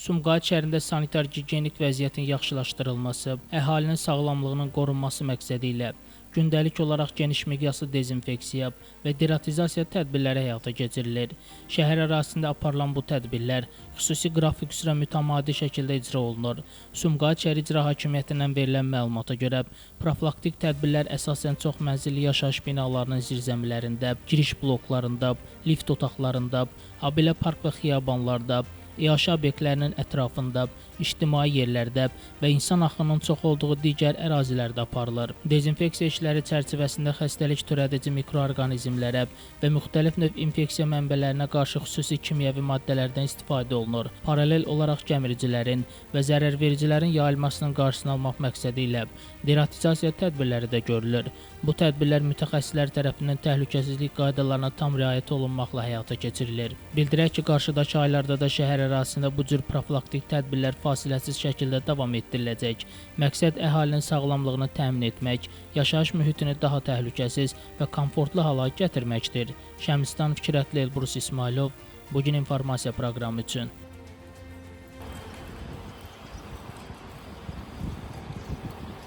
Sumqayıt şəhərində sanitar gigiyenik vəziyyətin yaxşılaşdırılması, əhalinin sağlamlığının qorunması məqsədi ilə gündəlik olaraq geniş miqyaslı dezinfeksiya və deratizasiya tədbirləri həyata keçirilir. Şəhər ərazisində aparılan bu tədbirlər xüsusi qrafik üzrə mütəmadi şəkildə icra olunur. Sumqayıt şəhər İcra Hakimiyyətindən verilən məlumata görə profilaktik tədbirlər əsasən çoxmənzilli yaşayış binalarının zirzəmilərində, giriş bloklarında, lift otaqlarında, habelə park və xiyabanlarda, iaşə obyektlərinin ətrafında, ictimai yerlərdə və insan axınının çox olduğu digər ərazilərdə aparılır. Dezinfeksiya işləri çərçivəsində xəstəlik törədici mikroorqanizmlərə və müxtəlif növ infeksiya mənbələrinə qarşı xüsusi kimyəvi maddələrdən istifadə olunur. Paralel olaraq gəmiricilərin və zərərvericilərin yayılmasının qarşısını almaq məqsədi ilə deratizasiya tədbirləri də görülür. Bu tədbirlər mütəxəssislər tərəfindən təhlükəsizlik qaydalarına tam riayət olunmaqla həyata keçirilir. Bildirək ki, qarşıdakı aylarda da şəhər ərazisində bu cür profilaktik tədbirlər fasiləsiz şəkildə davam etdiriləcək. Məqsəd əhalinin sağlamlığını təmin etmək, yaşayış mühitini daha təhlükəsiz və komfortlu hala gətirməkdir. Şəmsistan Fikrətli, Elbrus İsmailov, Bu gün informasiya proqramı üçün.